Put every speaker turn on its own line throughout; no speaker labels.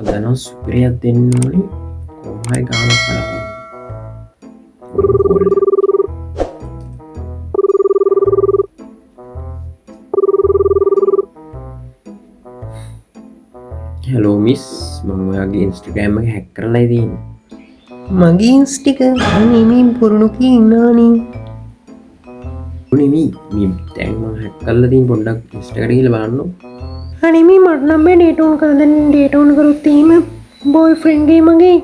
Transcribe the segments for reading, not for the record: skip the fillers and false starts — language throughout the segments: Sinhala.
අද නම් සුපිරියක් දෙන්න ඕනේ. කොහොම හරි ගානක් හදාගන්න. හෙලෝ මිස්, මම ඔයාගේ ඉන්ස්ටාග්‍රෑම් එක හැක් කරලා තියෙන්නේ.
මගේ ඉන්ස්ටික අනේ මේ පුරුණු කියන්නානේ.
නෙමෙයි මේ දැන් මං හැක් කරලා තියෙන, පොඩ්ඩක් ඉන්ස්ටා එකට ගිහලා බලන්න.
අනේ මේ මට නම් බෑ ඩේට් ඔන් කරලා. දැන් ඩේට් ඔන් කරොත් එහෙම බොයිෆ්‍රෙන්ඩ්ගේ මගේ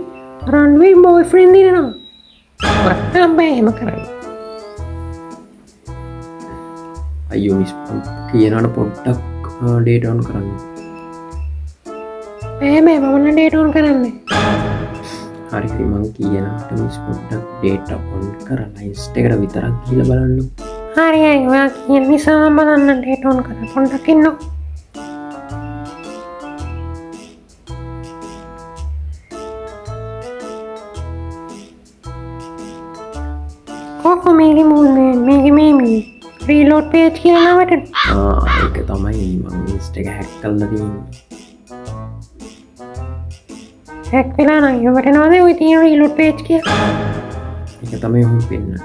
රන්වේ බොයිෆ්‍රෙන්ඩ් දිනනවා. මට නම් බෑ එහෙම කරන්න.
අයියෝ මිස්, කියනවට පොඩ්ඩක් ඩේට් ඔන් කරන්න.
බෑ බෑ, මම නම් ඩේට් ඔන් කරන්නේ.
හරි හරි, මං කියනවට මිස් පොඩ්ඩක් ඩේට් ඔන් කරලා ඉන්ස්ටා එකට විතරක් ගිහලා බලන්න.
හරි හරි, ඔයා කියන නිසා මම බලන්න ඩේට් ඔන් කරලා. පොඩ්ඩක් ඉන්න. කොහොම මේකේ මුල් මේකේ මේ මේ රීලෝඩ් පේජ් කියලා නමට.
ආ ඒක තමයි මං ඉන්ස්ටා එක හැක් කරලා තියෙන්නේ.
හැක් වෙලා නම් එහෙම වැටෙනවද ඔය තියෙන රීලෝඩ් පේජ් කියලා?
ඒක තමයි ඔහොම පෙන්නන්නේ.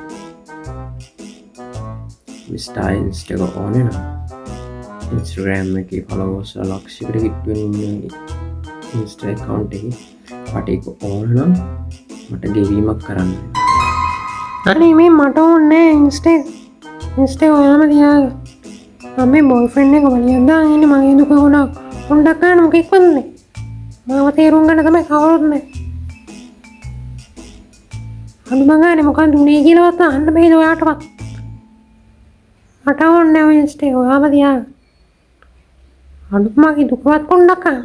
මිස්ටර් ඉන්ස්ටා එක ඕනේ නම් Instagram එකේ ෆලෝවර්ස් ලක්ෂයකට කිට්ටු වෙන ඉන්න ඉන්ස්ටා ඇකවුන්ට් එකේ මට ඒක ඕන නම් මට ගෙවීමක් කරන්න වෙනවා.
අනේ මේ මට ඕනේ නෑ ඉන්ස්ටා. ඉන්ස්ටා ඔයාම තියාගන්න. මම මේ බොයිෆ්‍රෙන්ඩ් එක වලියක් දාන් ඉන්නේ, මගේ දුක ගොඩක්. පොඩ්ඩක් ගන්න මොකෙක් වන්ද? මාව තේරුම් ගන්න තමයි කවුරුත් නෑ. අඩුම ගානේ මොකන්ද උනේ කියලාවත් අහන්න බැයිද ඔයාටවත්? මට ඕනේ නෑ ඔය ඉන්ස්ටා එක, ඔයාම තියාගන්න. අඩුම මගේ දුකවත් පොඩ්ඩක් අහන්න.